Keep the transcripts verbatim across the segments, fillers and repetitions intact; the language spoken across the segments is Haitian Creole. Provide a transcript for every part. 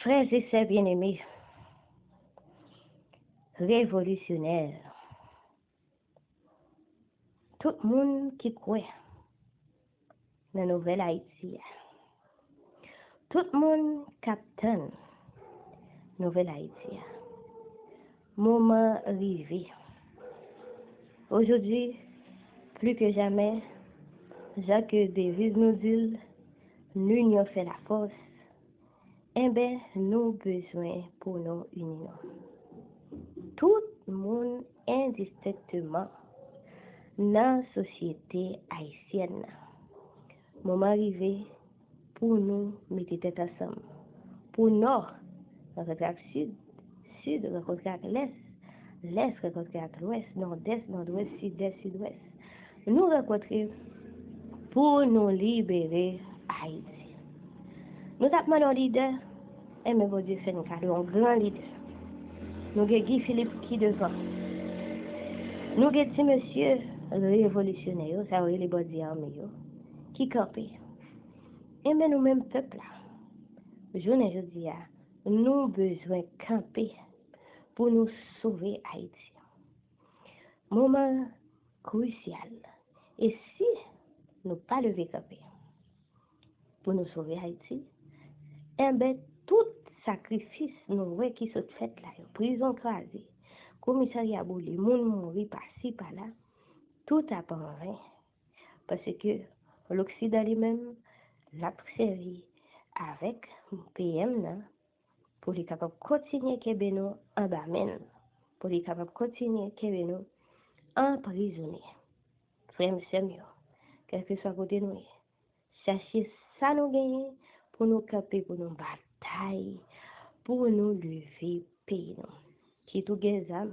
Frè e sè byeneme, revolisyonè, tout moun ki kwè nan nouvèl Ayiti a, tout moun k ap tann nouvèl Ayiti a, moman rive. Aujourd'hui, plus que jamais, jan ke deviz nou di l, l'union fait la force, enben, nou bezwen pou nou ini nou. Tout moun endistenkteman nan sosyete ayisyèn nan. Moman rive pou nou mete tèt ansanm. Pou Nò rankontre ak Sid, Sid rankontre ak Lès, Lès rankontre ak Lwès, Nòdès, Nòdwès, Sidès, Sidwès. Nou rankontre pou nou libere Ayiti. Nou t ap mande yon lidè, enben Bondye fè n kado yon gran lidè. Nou gen Guy Philippe ki devan. Nou gen ti mesye revolisyonè yo, sa yo rele bandi ame yo, ki kanpe. Enben nou menm pèp la, jounen jodi a, nou bezwen kanpe pou nou sove Ayiti. Moman krisyal. E si nou pa leve kanpe pou nou sove Ayiti, enben tout sakrifis nou wè ki sot fèt la yo, prizon kraze, komisarya boule, moun mouri pasi pala, tout ap anven. Paske Loksidan li menm, l ap sèvi avèk P M nan pou li kapab kontinye kenbe nou anba men l, pou li kapab kontinye kenbe nou anprizone. Frè m, sè m yo, kèlkeswa kote nou ye, chache sa nou genyen pou nou kanpe, pou nou batay, pou nou leve peyi nou. Kit ou gen zam,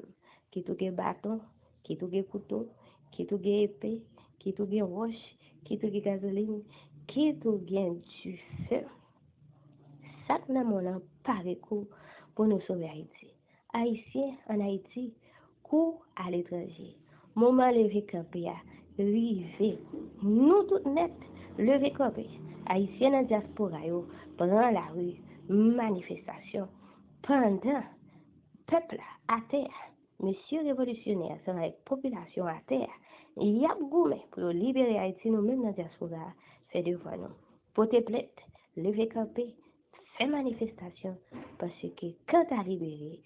kit ou gen baton, kit ou gen kouto, kit ou gen epe, kit ou gen wòch, kit ou gen gazolin, kit ou gen dife. Sa k nan men w lan pare kou pou nou sove Ayiti. Ayisyen ann Ayiti, kou aletranje. Moman leve kanpe a rive. Nou tout nèt leve kanpe. Ayisyen nan dyaspora yo pran lari, manifestasyon. Pandan pèp la atè a, mesye revolisyonè ansanm avèk popilasyon atè a, y ap goumen pou yo libere Ayiti, nou menm nan dyaspora a, fè devwa nou. Pote plent, leve kanpe, fè manifestasyon, paske kanta libere,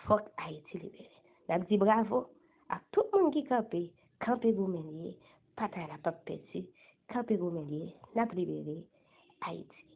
fòk Ayiti libere. N ap di bravo ak tout moun ki kanpe, kanpe goumen l ye, batay la p ap pèdi, kanpe goumen l ye, n ap libere Ayiti.